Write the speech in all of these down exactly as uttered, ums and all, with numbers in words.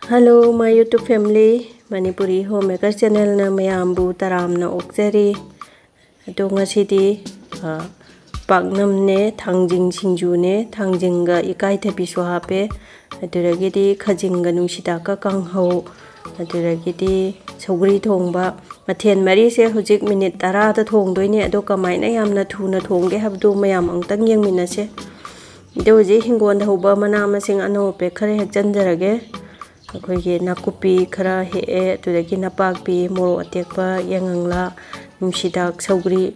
Hello, my YouTube family, Manipuri Homemaker channelꯅ ꯃꯌꯥꯝꯕꯨ ꯇꯔꯥꯝꯅ ꯑꯣꯛꯆꯔꯤ꯫ ꯑꯗꯣ ꯉꯁꯤꯗꯤ, ꯑ, ꯄꯥꯛꯅꯝꯅꯦ, ꯊꯥꯡꯖꯤꯡ ꯁꯤꯡꯖꯨꯅꯦ, ꯊꯥꯡꯖꯤꯡꯒ ꯏꯀꯥꯏꯊꯕꯤꯁꯨ ꯍꯥꯞꯄꯦ, ꯑꯗꯨꯗꯒꯤꯗꯤ ꯈꯥꯖꯤꯡꯒ ꯅꯨꯡꯁꯤꯗꯥꯛꯀ ꯀꯥꯡꯍꯧ, ꯑꯗꯨꯗꯒꯤꯗꯤ ꯁꯧꯒ꯭ꯔꯤ ꯊꯣꯡꯕ, ꯃꯊꯦꯜ ꯃꯔꯤꯁꯦ ꯍꯧꯖꯤꯛ ꯃꯤꯅꯤꯠ ꯇꯔꯥꯗ ꯊꯣꯡꯗꯣꯏꯅꯦ꯫ ꯑꯗꯣ ꯀꯃꯥꯏꯅ ꯌꯥꯝꯅ ꯊꯨꯅ ꯊꯣꯡꯒꯦ ꯍꯥꯏꯕꯗꯨ ꯃꯌꯥꯝ ꯑꯃꯨꯛꯇꯪ ꯌꯦꯡꯃꯤꯟꯅꯁꯦ꯫ ꯑꯗꯣ ꯍꯧꯖꯤꯛ ꯍꯤꯡꯒꯣꯜꯗ ꯍꯧꯕ ꯃꯅꯥ ꯃꯁꯤꯡ ꯑꯅꯧ ꯑꯄꯦꯛ ꯈꯔ ꯍꯦꯛꯆꯟꯖꯔꯒꯦ꯫ ꯑꯩꯈꯣꯏꯒꯤ ꯅꯥꯀꯨꯞꯄꯤ ꯈꯔ ꯍꯦꯛꯑꯦ, ꯑꯗꯨꯗꯒꯤ ꯅꯄꯥꯛꯄꯤ, ꯃꯣꯔꯣꯛ ꯑꯇꯦꯛꯄ, ꯌꯥꯏꯉꯪꯂꯥ, ꯅꯨꯡꯁꯤꯗꯥꯛ, ꯁꯧꯒ꯭ꯔꯤ,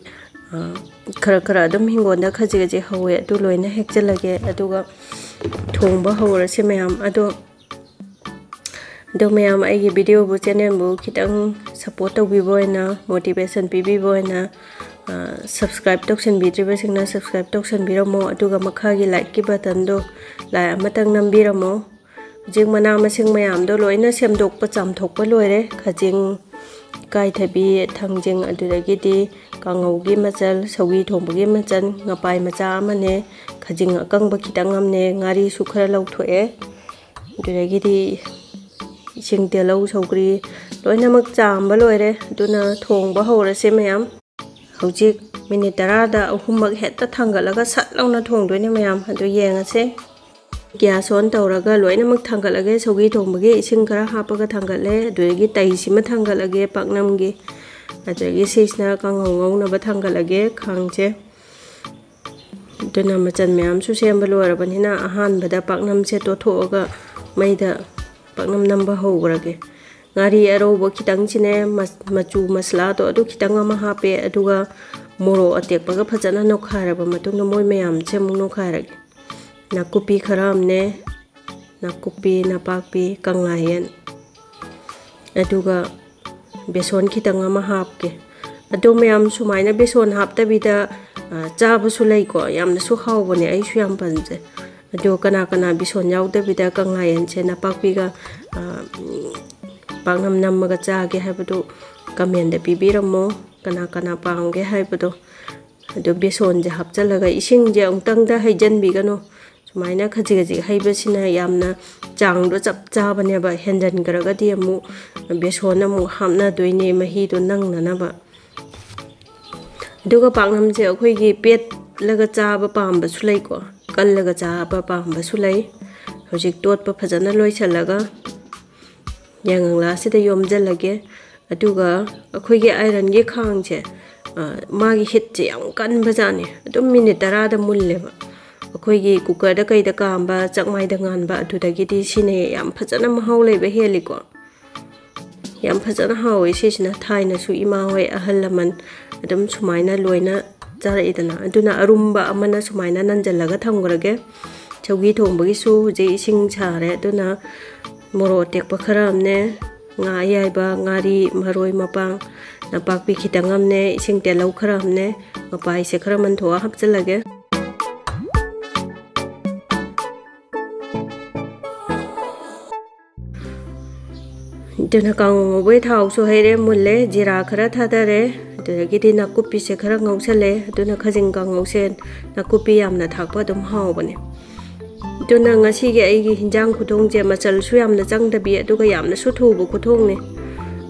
ꯑ, ꯈꯔ ꯈꯔ ꯑꯗꯨꯝ ꯍꯤꯡꯒꯣꯜꯗ ꯈꯖꯤꯛ ꯈꯖꯤꯛ ꯍꯧꯋꯦ꯫ ꯑꯗꯨ ꯂꯣꯏꯅ ꯍꯦꯛꯆꯜꯂꯒꯦ, ꯑꯗꯨꯒ ꯊꯣꯡꯕ ꯍꯧꯔꯁꯦ ꯃꯌꯥꯝ꯫ ꯑꯗꯣ, ꯑꯗꯣ ꯃꯌꯥꯝ, ꯑꯩꯒꯤ videoꯕꯨ, channelꯕꯨ ꯈꯤꯇꯪ support ꯇꯧꯕꯤꯕ ꯑꯣꯏꯅ, motivation ꯄꯤꯕꯤꯕ ꯑꯣꯏꯅ, ꯑ, subscribe ꯇꯧꯁꯟꯕꯤꯗ꯭ꯔꯤꯕꯁꯤꯡꯅ subscribe ꯇꯧꯁꯟꯕꯤꯔꯝꯃꯣ, ꯑꯗꯨꯒ ꯃꯈꯥꯒꯤ likeꯀꯤ buttonꯗꯣ like ꯑꯃꯇꯪ ꯅꯝꯕꯤꯔꯝꯃꯣ꯫ ꯍꯧꯖꯤꯛ ꯃꯅꯥ ꯃꯁꯤꯡ ꯃꯌꯥꯝꯗꯣ ꯂꯣꯏꯅ ꯁꯦꯝꯗꯣꯛꯄ, ꯆꯥꯝꯊꯣꯛꯄ ꯂꯣꯏꯔꯦ꯫ ꯈꯥꯖꯤꯡ, ꯏꯀꯥꯏꯊꯕꯤ, ꯊꯥꯡꯖꯤꯡ, ꯑꯗꯨꯗꯒꯤꯗꯤ ꯀꯥꯡꯉꯧꯒꯤ ꯃꯆꯜ, ꯁꯧꯒ꯭ꯔꯤ ꯊꯣꯡꯕꯒꯤ ꯃꯆꯜ, ꯉꯄꯥꯏ ꯃꯆꯥ ꯑꯃꯅꯦ, ꯈꯥꯖꯤꯡ ꯑꯀꯪꯕ ꯈꯤꯇꯪ ꯑꯃꯅꯦ, ꯉꯥꯔꯤꯁꯨ ꯈꯔ ꯂꯧꯊꯣꯛꯑꯦ꯫ ꯑꯗꯨꯗꯒꯤꯗꯤ ꯏꯁꯤꯡ, ꯇꯤꯜꯍꯧ, ꯁꯧꯒ꯭ꯔꯤ ꯂꯣꯏꯅꯃꯛ ꯆꯥꯝꯕ ꯂꯣꯏꯔꯦ꯫ ꯑꯗꯨꯅ ꯊꯣꯡꯕ ꯍꯧꯔꯁꯦ ꯃꯌꯥꯝ꯫ ꯍꯧꯖꯤꯛ ꯃꯤꯅꯤꯠ ꯇꯔꯥꯗ ꯑꯍꯨꯝꯃꯛ ꯍꯦꯛꯇ ꯊꯥꯡꯒꯠꯂꯒ ꯁꯠ ꯂꯥꯎꯅ ꯊꯣꯡꯗꯣꯏꯅꯦ ꯃꯌꯥꯝ꯫ ꯑꯗꯨ ꯌꯦꯡꯉꯁꯦ꯫ Gas on ꯇꯧꯔꯒ ꯂꯣꯏꯅꯃꯛ ꯊꯥꯡꯒꯠꯂꯒꯦ꯫ ꯁꯧꯒ꯭ꯔꯤ ꯊꯣꯡꯕꯒꯤ ꯏꯁꯤꯡ ꯈꯔ ꯍꯥꯞꯄꯒ ꯊꯥꯡꯒꯠꯂꯦ꯫ ꯑꯗꯨꯗꯒꯤ ꯇꯩꯁꯤꯃ ꯊꯥꯡꯒꯠꯂꯒꯦ ꯄꯥꯛꯅꯝꯒꯤ꯫ ꯑꯗꯒꯤ ꯁꯤꯁꯤꯅ ꯀꯥꯡꯍꯧ ꯉꯧꯅꯕ ꯊꯥꯡꯒꯠꯂꯒꯦ ꯈꯥꯡꯁꯦ꯫ ꯑꯗꯨꯅ ꯃꯆꯜ ꯃꯌꯥꯝꯁꯨ ꯁꯦꯝꯕ ꯂꯣꯏꯔꯕꯅꯤꯅ ꯑꯍꯥꯟꯕꯗ ꯄꯥꯛꯅꯝꯁꯦ ꯇꯣꯠꯊꯣꯛꯑꯒ ꯃꯩꯗ ꯄꯥꯛꯅꯝ ꯅꯝꯕ ꯍꯧꯈ꯭ꯔꯒꯦ꯫ ꯉꯥꯔꯤ ꯑꯔꯧꯕ ꯈꯤꯇꯪꯁꯤꯅꯦ, ꯃꯆ-, ꯃꯆꯨ ꯃꯁꯂꯥꯗꯣ ꯑꯗꯨ ꯈꯤꯇꯪ ꯑꯃ ꯍꯥꯞꯄꯦ, ꯑꯗꯨꯒ ꯃꯣꯔꯣꯛ ꯑꯇꯦꯛꯄꯒ ꯐꯖꯅ ꯅꯣꯏꯈꯥꯏꯔꯕ ꯃꯇꯨꯡꯗ ꯃꯣꯏ ꯃꯌꯥꯝꯁꯦ ꯑꯃꯨꯛ ꯅꯣꯏꯈꯥꯏꯔꯒꯦ꯫ ꯅꯥꯀꯨꯞꯄꯤ ꯈꯔ ꯑꯃꯅꯦ, ꯅꯥꯀꯨꯞꯄꯤ, ꯅꯄꯥꯛꯄꯤ, ꯀꯪꯂꯥꯌꯦꯟ, ꯑꯗꯨꯒ ꯕꯦꯁꯣꯟ ꯈꯤꯇꯪ ꯑꯃ ꯍꯥꯞꯀꯦ꯫ ꯑꯗꯣ ꯃꯌꯥꯝ, ꯁꯨꯃꯥꯏꯅ ꯕꯦꯁꯣꯟ ꯍꯥꯞꯇꯕꯤꯗ, ꯑ, ꯆꯥꯕꯁꯨ ꯂꯩꯀꯣ, ꯌꯥꯝꯅꯁꯨ ꯍꯥꯎꯕꯅꯦ, ꯑꯩꯁꯨ ꯌꯥꯝ ꯄꯥꯝꯖꯩ꯫ ꯑꯗꯣ ꯀꯅꯥ ꯀꯅꯥ ꯕꯦꯁꯣꯟ ꯌꯥꯎꯗꯕꯤꯗ ꯀꯪꯂꯥꯌꯦꯟꯁꯦ ꯅꯄꯥꯛꯄꯤꯒ, ꯑ, ꯄꯥꯛꯅꯝ ꯅꯝꯃꯒ ꯆꯥꯒꯦ ꯍꯥꯏꯕꯗꯨ commentꯗ ꯄꯤꯕꯤꯔꯝꯃꯣ, ꯀꯅꯥ ꯀꯅꯥ ꯄꯥꯝꯒꯦ ꯍꯥꯏꯕꯗꯣ꯫ ꯑꯗꯣ ꯕꯦꯁꯣꯟꯁꯦ ꯍꯥꯞꯆꯤꯜꯂꯒ ꯏꯁꯤꯡꯁꯦ ꯑꯃꯨꯛꯇꯪꯗ ꯍꯩꯖꯤꯟꯕꯤꯒꯅꯨ꯫ ꯁꯨꯃꯥꯏꯅ ꯈꯖꯤꯛ ꯈꯖꯤꯛ ꯍꯩꯕꯁꯤꯅ ꯌꯥꯝꯅ ꯆꯥꯡꯗꯣ ꯆꯞ ꯆꯥꯕꯅꯦꯕ꯫ ꯍꯦꯟꯖꯟꯈ꯭ꯔꯒꯗꯤ ꯑꯃꯨꯛ ꯕꯦꯁꯣꯟ ꯑꯃꯨꯛ ꯍꯥꯞꯅꯗꯣꯏꯅꯦ ꯃꯍꯤꯗꯣ ꯅꯪꯅꯅꯕ꯫ ꯑꯗꯨꯒ ꯄꯥꯛꯅꯝꯁꯦ ꯑꯩꯈꯣꯏꯒꯤ ꯄꯦꯠꯂꯒ ꯆꯥꯕ ꯄꯥꯝꯕꯁꯨ ꯂꯩꯀꯣ, ꯀꯜꯂꯒ ꯆꯥꯕ ꯄꯥꯝꯕꯁꯨ ꯂꯩ꯫ ꯍꯧꯖꯤꯛ ꯇꯣꯠꯄ ꯐꯖꯅ ꯂꯣꯏꯁꯤꯜꯂꯒ ꯌꯥꯉꯪꯂꯥꯁꯤꯗ ꯌꯣꯝꯁꯤꯜꯂꯒꯦ꯫ ꯑꯗꯨꯒ ꯑꯩꯈꯣꯏꯒꯤ ꯑꯥꯏꯔꯟꯒꯤ ꯈꯥꯡꯁꯦ, ꯑ, ꯃꯥꯒꯤ ꯍꯤꯠꯁꯦ ꯌꯥꯝ ꯀꯟꯕꯖꯥꯠꯅꯤ꯫ ꯑꯗꯨꯝ ꯃꯤꯅꯤꯠ ꯇꯔꯥꯗ ꯃꯨꯜꯂꯦꯕ꯫ ꯑꯩꯈꯣꯏꯒꯤ ꯀꯨꯀꯔꯗ ꯀꯩꯗ ꯀꯥꯝꯕ, ꯆꯥꯛꯃꯥꯏꯗ ꯉꯥꯟꯕ, ꯑꯗꯨꯗꯒꯤꯗꯤ ꯁꯤꯅ ꯌꯥꯝ ꯐꯖꯅ ꯃꯍꯥꯎ ꯂꯩꯕ ꯍꯦꯜꯂꯤꯀꯣ꯫ ꯌꯥꯝ ꯐꯖꯅ ꯍꯥꯎꯋꯦ ꯁꯤꯁꯤꯅ꯫ ꯊꯥꯏꯅꯁꯨ ꯏꯃꯥ ꯍꯣꯏ, ꯑꯍꯜ ꯂꯃꯟ ꯑꯗꯨꯝ ꯁꯨꯃꯥꯏꯅ ꯂꯣꯏꯅ ꯆꯥꯔꯛꯏꯗꯅ꯫ ꯑꯗꯨꯅ ꯑꯔꯨꯝꯕ ꯑꯃꯅ ꯁꯨꯃꯥꯏꯅ ꯅꯟꯖꯜꯂꯒ ꯊꯝꯈ꯭ꯔꯒꯦ꯫ ꯁꯧꯒꯤ ꯊꯣꯡꯕꯒꯤꯁꯨ ꯍꯧꯖꯤꯛ ꯏꯁꯤꯡ ꯁꯥꯔꯦ꯫ ꯑꯗꯨꯅ ꯃꯣꯔꯣꯛ ꯑꯇꯦꯛꯄ ꯈꯔ ꯑꯃꯅꯦ, ꯉꯥ ꯑꯌꯥꯏꯕ, ꯉꯥꯔꯤ, ꯃꯔꯣꯏ ꯃꯄꯥꯡ, ꯅꯄꯥꯛꯄꯤ ꯈꯤꯇꯪ ꯑꯃꯅꯦ, ꯏꯁꯤꯡ ꯇꯤꯜꯍꯧ ꯈꯔ ꯑꯃꯅꯦ, ꯃꯄꯥꯏꯁꯦ ꯈꯔ ꯃꯟꯊꯣꯛꯑ ꯍꯥꯞꯆꯤꯜꯂꯒꯦ꯫ ꯑꯗꯨꯅ ꯀꯥꯡꯉꯧ ꯉꯧꯕꯒꯤ ꯊꯥꯎꯁꯨ ꯍꯩꯔꯦ, ꯃꯨꯜꯂꯦ, ꯖꯤꯔꯥ ꯈꯔ ꯊꯥꯗꯔꯦ, ꯑꯗꯨꯗꯒꯤꯗꯤ ꯅꯥꯀꯨꯞꯄꯤꯁꯦ ꯈꯔ ꯉꯧꯁꯜꯂꯦ꯫ ꯑꯗꯨꯅ ꯈꯖꯤꯡ ꯀꯥꯡꯉꯧꯁꯦ ꯅꯥꯀꯨꯞꯄꯤ ꯌꯥꯝꯅ ꯊꯥꯛꯄ ꯑꯗꯨꯝ ꯍꯥꯎꯕꯅꯦ꯫ ꯑꯗꯨꯅ ꯉꯁꯤꯒꯤ ꯑꯩꯒꯤ ꯍꯤꯟꯖꯥꯡ ꯈꯨꯊꯣꯡꯁꯦ ꯃꯆꯜꯁꯨ ꯌꯥꯝꯅ ꯆꯪꯗꯕꯤ, ꯑꯗꯨꯒ ꯌꯥꯝꯅꯁꯨ ꯊꯨꯕ ꯈꯨꯊꯣꯡꯅꯦ꯫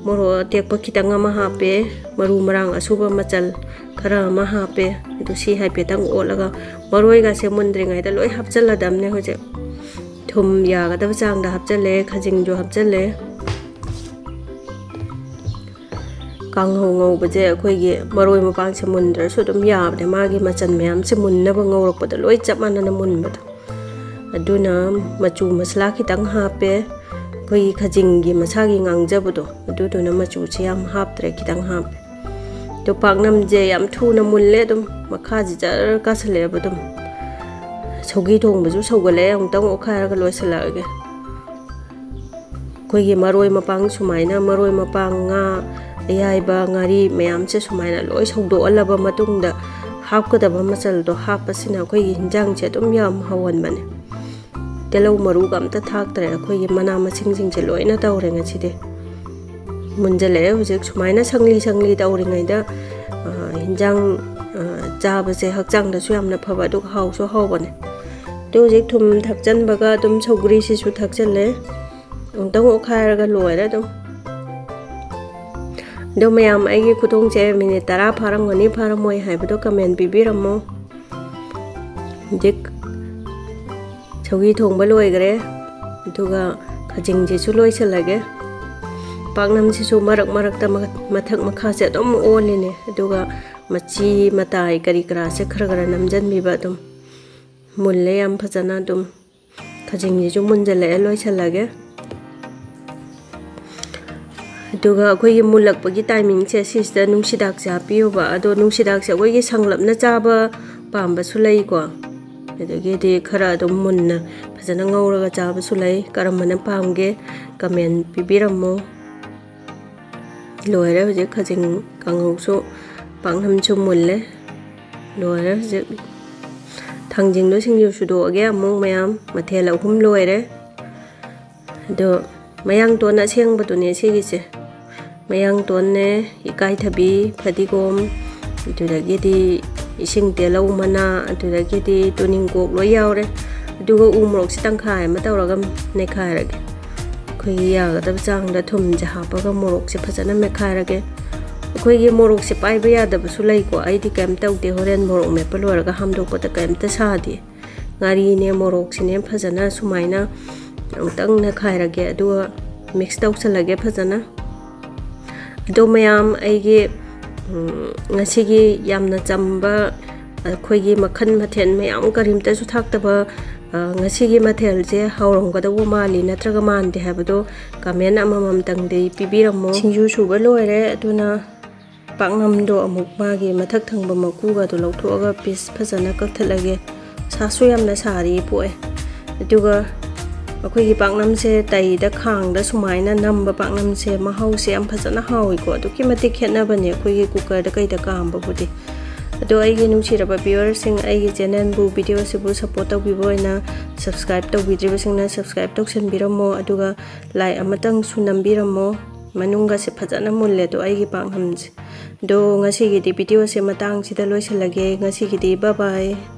ꯃꯣꯔꯣꯛ ꯑꯇꯦꯛꯄ ꯈꯤꯇꯪ ꯑꯃ ꯍꯥꯞꯄꯦ, ꯃꯔꯨ ꯃꯔꯥꯡ ꯑꯁꯨꯕ ꯃꯆꯜ ꯈꯔ ꯑꯃ ꯍꯥꯞꯄꯦ꯫ ꯑꯗꯨ ꯁꯤ ꯍꯥꯏꯐꯦꯠꯇꯪ ꯑꯣꯠꯂꯒ, ꯃꯔꯣꯏꯒꯁꯦ ꯃꯨꯟꯗ꯭ꯔꯤꯉꯩꯗ ꯂꯣꯏ ꯍꯥꯞꯆꯜꯂꯗꯕꯅꯦ ꯍꯧꯖꯤꯛ꯫ ꯊꯨꯝ ꯌꯥꯒꯗꯕ ꯆꯥꯡꯗ ꯍꯥꯞꯆꯜꯂꯦ, ꯈꯖꯤꯡꯁꯨ ꯍꯥꯞꯆꯜꯂꯦ꯫ ꯀꯥꯡꯍꯧ ꯉꯧꯕꯁꯦ ꯑꯩꯈꯣꯏꯒꯤ ꯃꯔꯣꯏ ꯃꯄꯥꯡꯁꯦ ꯃꯨꯟꯗ꯭ꯔꯁꯨ ꯑꯗꯨꯝ ꯌꯥꯕꯅꯦ, ꯃꯥꯒꯤ ꯃꯆꯜ ꯃꯌꯥꯝꯁꯦ ꯃꯨꯟꯅꯕ ꯉꯧꯔꯛꯄꯗ ꯂꯣꯏ ꯆꯞ ꯃꯥꯟꯅꯅ ꯃꯨꯟꯕꯗꯣ꯫ ꯑꯗꯨꯅ ꯃꯆꯨ ꯃꯁꯂꯥ ꯈꯤꯇꯪ ꯍꯥꯞꯄꯦ, ꯑꯩꯈꯣꯏꯒꯤ ꯈꯖꯤꯡꯒꯤ ꯃꯁꯥꯒꯤ ꯉꯥꯡꯖꯕꯗꯣ, ꯑꯗꯨꯗꯨꯅ ꯃꯆꯨꯁꯦ ꯌꯥꯝ ꯍꯥꯞꯇ꯭ꯔꯦ, ꯈꯤꯇꯪ ꯍꯥꯞꯄꯦ꯫ ꯑꯗꯣ ꯄꯥꯛꯅꯝꯁꯦ ꯌꯥꯝ ꯊꯨꯅ ꯃꯨꯜꯂꯦ, ꯑꯗꯨꯝ ꯃꯈꯥꯁꯦ ꯖꯔ ꯀꯥꯁꯜꯂꯛꯑꯦꯕ꯫ ꯑꯗꯨꯝ ꯁꯧꯒꯤ ꯊꯣꯡꯕꯁꯨ ꯁꯧꯒꯠꯂꯛꯑꯦ, ꯑꯃꯨꯛꯇꯪ ꯑꯣꯠꯈꯥꯏꯔꯒ ꯂꯣꯏꯁꯤꯜꯂꯛꯑꯒꯦ꯫ ꯑꯩꯈꯣꯏꯒꯤ ꯃꯔꯣꯏ ꯃꯄꯥꯡ ꯁꯨꯃꯥꯏꯅ, ꯃꯔꯣꯏ ꯃꯄꯥꯡ, ꯉꯥ ꯑꯌꯥꯏꯕ, ꯉꯥꯔꯤ ꯃꯌꯥꯝꯁꯦ ꯁꯨꯃꯥꯏꯅ ꯂꯣꯏ ꯁꯧꯗꯣꯛꯍꯜꯂꯕ ꯃꯇꯨꯡꯗ, ꯍꯥꯞꯀꯗꯕ ꯃꯆꯜꯗꯣ ꯍꯥꯞꯄꯁꯤꯅ ꯑꯩꯈꯣꯏꯒꯤ ꯍꯤꯟꯖꯥꯡꯁꯦ ꯑꯗꯨꯝ ꯌꯥꯝ ꯍꯥꯎꯍꯟꯕꯅꯦ꯫ ꯇꯤꯜꯍꯧ ꯃꯔꯨꯒ ꯑꯝꯇ ꯊꯥꯛꯇ꯭ꯔꯦ, ꯑꯩꯈꯣꯏꯒꯤ ꯃꯅꯥ ꯃꯁꯤꯡꯁꯤꯡꯁꯦ ꯂꯣꯏꯅ ꯇꯧꯔꯦ ꯉꯁꯤꯗꯤ꯫ ꯃꯨꯟꯖꯜꯂꯛꯑꯦ ꯍꯧꯖꯤꯛ꯫ ꯁꯨꯃꯥꯏꯅ ꯁꯪꯂꯤ ꯁꯪꯂꯤ ꯇꯧꯔꯤꯉꯩꯗ, ꯑ, ꯍꯤꯟꯖꯥꯡ, ꯑ, ꯆꯥꯕꯁꯦ ꯍꯛꯆꯥꯡꯗꯁꯨ ꯌꯥꯝꯅ ꯐꯕ, ꯑꯗꯨꯒ ꯍꯥꯎꯁꯨ ꯍꯥꯎꯕꯅꯦ꯫ ꯍꯧꯖꯤꯛ ꯊꯨꯝ ꯊꯥꯛꯆꯟꯕꯒ ꯑꯗꯨꯝ ꯁꯧꯒ꯭ꯔꯤꯁꯤꯁꯨ ꯊꯥꯛꯆꯜꯂꯦ꯫ ꯑꯃꯨꯛꯇꯪ ꯑꯣꯠꯈꯥꯏꯔꯒ ꯂꯣꯏꯔꯦ ꯑꯗꯨꯝ꯫ ꯑꯗꯣ ꯃꯌꯥꯝ, ꯑꯩꯒꯤ ꯈꯨꯊꯣꯡꯁꯦ ꯃꯤꯅꯤꯠ ꯇꯔꯥ ꯐꯥꯔꯝꯒꯅꯤ ꯐꯥꯔꯝꯃꯣꯏ ꯍꯥꯏꯕꯗꯣ comment ꯄꯤꯕꯤꯔꯝꯃꯣ꯫ ꯍꯧꯖꯤꯛ ꯁꯧꯒ꯭ꯔꯤ ꯊꯣꯡꯕ ꯂꯣꯏꯈ꯭ꯔꯦ꯫ ꯑꯗꯨꯒ ꯈꯖꯤꯡꯁꯤꯁꯨ ꯂꯣꯏꯁꯤꯜꯂꯒꯦ꯫ ꯄꯥꯛꯅꯝꯁꯤꯁꯨ ꯃꯔꯛ ꯃꯔꯛꯇ ꯃ-, ꯃꯊꯛ ꯃꯈꯥꯁꯦ ꯑꯗꯨꯝ ꯑꯣꯜꯂꯤꯅꯦ꯫ ꯑꯗꯨꯒ ꯃꯆꯤ ꯃꯇꯥꯏ ꯀꯔꯤ ꯀꯔꯥꯁꯦ ꯈꯔ ꯈꯔ ꯅꯝꯁꯤꯟꯕꯤꯕ ꯑꯗꯨꯝ꯫ ꯃꯨꯜꯂꯦ ꯌꯥꯝ ꯐꯖꯅ ꯑꯗꯨꯝ꯫ ꯈꯖꯤꯡꯁꯤꯁꯨ ꯃꯨꯟꯖꯜꯂꯛꯑꯦ, ꯂꯣꯏꯁꯤꯜꯂꯒꯦ꯫ ꯑꯗꯨꯒ ꯑꯩꯈꯣꯏꯒꯤ ꯃꯨꯜꯂꯛꯄꯒꯤ timingꯁꯦ ꯁꯤꯁꯤꯗ ꯅꯨꯡꯁꯤꯗꯥꯛꯁꯦ ꯍꯥꯞꯄꯤꯌꯨꯕ꯫ ꯑꯗꯣ ꯅꯨꯡꯁꯤꯗꯥꯛꯁꯦ ꯑꯩꯈꯣꯏꯒꯤ ꯁꯪꯂꯞꯅ ꯆꯥꯕ ꯄꯥꯝꯕꯁꯨ ꯂꯩꯀꯣ, ꯑꯗꯒꯤꯗꯤ ꯈꯔ ꯑꯗꯨꯝ ꯃꯨꯟꯅ ꯐꯖꯅ ꯉꯧꯔꯒ ꯆꯥꯕꯁꯨ ꯂꯩ꯫ ꯀꯔꯝꯕꯅ ꯄꯥꯝꯒꯦ comment ꯄꯤꯕꯤꯔꯝꯃꯣ꯫ ꯂꯣꯏꯔꯦ ꯍꯧꯖꯤꯛ ꯈꯖꯤꯡ ꯀꯥꯡꯍꯧꯁꯨ, ꯄꯥꯛꯅꯝꯁꯨ ꯃꯨꯜꯂꯦ꯫ ꯂꯣꯏꯔꯦ ꯍꯧꯖꯤꯛ꯫ ꯊꯥꯡꯖꯤꯡꯗꯣ ꯁꯤꯡꯖꯨ ꯁꯨꯗꯣꯛꯑꯒꯦ ꯑꯃꯨꯛ ꯃꯌꯥꯝ꯫ ꯃꯊꯦꯜ ꯑꯍꯨꯝ ꯂꯣꯏꯔꯦ꯫ ꯑꯗꯣ ꯃꯌꯥꯡꯇꯣꯟ ꯑꯁꯦꯡꯕꯗꯨꯅꯦ ꯁꯤꯒꯤꯁꯦ꯫ ꯃꯌꯥꯡꯇꯣꯟꯅꯦ, ꯏꯀꯥꯏꯊꯕꯤ, ꯐꯗꯤꯒꯣꯝ, ꯑꯗꯨꯗꯒꯤꯗꯤ ꯏꯁꯤꯡ ꯇꯤꯜꯍꯧ ꯃꯅꯥ, ꯑꯗꯨꯗꯒꯤꯗꯤ ꯇꯨꯅꯤꯡꯀꯣꯛ ꯂꯣꯏ ꯌꯥꯎꯔꯦ꯫ ꯑꯗꯨꯒ ꯎ ꯃꯣꯔꯣꯛꯁꯦ ꯇꯪꯈꯥꯏ ꯑꯃ ꯇꯧꯔꯒ ꯅꯩꯈꯥꯏꯔꯒꯦ꯫ ꯑꯩꯈꯣꯏꯒꯤ ꯌꯥꯒꯗꯕ ꯆꯥꯡꯗ ꯊꯨꯝꯁꯦ ꯍꯥꯞꯄꯒ ꯃꯣꯔꯣꯛꯁꯦ ꯐꯖꯅ ꯃꯦꯠꯈꯥꯏꯔꯒꯦ꯫ ꯑꯩꯈꯣꯏꯒꯤ ꯃꯣꯔꯣꯛꯁꯦ ꯄꯥꯏꯕ ꯌꯥꯗꯕꯁꯨ ꯂꯩꯀꯣ꯫ ꯑꯩꯗꯤ ꯀꯩꯝ ꯇꯧꯗꯦ, ꯍꯣꯔꯦꯟ ꯃꯣꯔꯣꯛ ꯃꯦꯠꯄ ꯂꯣꯏꯔꯒ ꯍꯥꯝꯗꯣꯛꯄꯗ ꯀꯩꯝꯇ ꯁꯥꯗꯦ꯫ ꯉꯥꯔꯤꯅꯦ, ꯃꯣꯔꯣꯛꯁꯤꯅꯦ ꯐꯖꯅ ꯁꯨꯃꯥꯏꯅ ꯑꯃꯨꯛꯇꯪ ꯅꯩꯈꯥꯏꯔꯒꯦ, ꯑꯗꯨꯒ mix ꯇꯧꯁꯜꯂꯒꯦ ꯐꯖꯅ꯫ ꯑꯗꯣ ꯃꯌꯥꯝ, ꯑꯩꯒꯤ, ꯎꯝ, ꯉꯁꯤꯒꯤ ꯌꯥꯝꯅ ꯆꯝꯕ, ꯑꯩꯈꯣꯏꯒꯤ ꯃꯈꯜ ꯃꯊꯦꯜ ꯃꯌꯥꯝ ꯀꯔꯤꯝꯇꯁꯨ ꯊꯥꯛꯇꯕ, ꯑ, ꯉꯁꯤꯒꯤ ꯃꯊꯦꯜꯁꯦ ꯍꯥꯎꯔꯝꯒꯗꯧꯕ ꯃꯥꯜꯂꯤ ꯅꯠꯇ꯭ꯔꯒ ꯃꯥꯟꯗꯦ ꯍꯥꯏꯕꯗꯣ comment ꯑꯃꯃꯝꯇꯪꯗꯤ ꯄꯤꯕꯤꯔꯝꯃꯣ꯫ ꯁꯤꯡꯖꯨ ꯁꯨꯕ ꯂꯣꯏꯔꯦ, ꯑꯗꯨꯅ ꯄꯥꯛꯅꯝꯗꯣ ꯑꯃꯨꯛ ꯃꯥꯒꯤ ꯃꯊꯛ ꯊꯪꯕ ꯃꯀꯨꯒꯗꯣ ꯂꯧꯊꯣꯛꯑꯒ piece ꯐꯖꯅ ꯀꯛꯊꯠꯂꯒꯦ꯫ ꯁꯥꯁꯨ ꯌꯥꯝꯅ ꯁꯥꯔꯤ ꯄꯣꯛꯑꯦ꯫ ꯑꯗꯨꯒ ꯑꯩꯈꯣꯏꯒꯤ ꯄꯥꯛꯅꯝꯁꯦ ꯇꯩꯗ, ꯈꯥꯡꯗ ꯁꯨꯃꯥꯏꯅ ꯅꯝꯕ ꯄꯥꯛꯅꯝꯁꯦ ꯃꯍꯥꯎꯁꯦ ꯌꯥꯝ ꯐꯖꯅ ꯍꯥꯎꯏꯀꯣ꯫ ꯑꯗꯨꯛꯀꯤ ꯃꯇꯤꯛ ꯈꯦꯠꯅꯕꯅꯦ ꯑꯩꯈꯣꯏꯒꯤ cookerꯗ ꯀꯩꯗ ꯀꯥꯝꯕꯕꯨꯗꯤ꯫ ꯑꯗꯣ ꯑꯩꯒꯤ ꯅꯨꯡꯁꯤꯔꯕ viewerꯁꯤꯡ, ꯑꯩꯒꯤ channelꯕꯨ, videoꯁꯤꯕꯨ support ꯇꯧꯕꯤꯕ ꯑꯣꯏꯅ subscribe ꯇꯧꯕꯤꯗ꯭ꯔꯤꯕꯁꯤꯡꯅ subscribe ꯇꯧꯁꯟꯕꯤꯔꯝꯃꯣ, ꯑꯗꯨꯒ like ꯑꯃꯇꯪꯁꯨ ꯅꯝꯕꯤꯔꯝꯃꯣ꯫ ꯃꯅꯨꯡꯒꯁꯦ ꯐꯖꯅ ꯃꯨꯜꯂꯦ ꯑꯗꯣ ꯑꯩꯒꯤ ꯄꯥꯛꯅꯝꯁꯦ꯫ ꯑꯗꯣ ꯉꯁꯤꯒꯤꯗꯤ videoꯁꯦ ꯃꯇꯥꯡꯁꯤꯗ ꯂꯣꯏꯁꯤꯜꯂꯒꯦ꯫ ꯉꯁꯤꯒꯤꯗꯤ bye bye꯫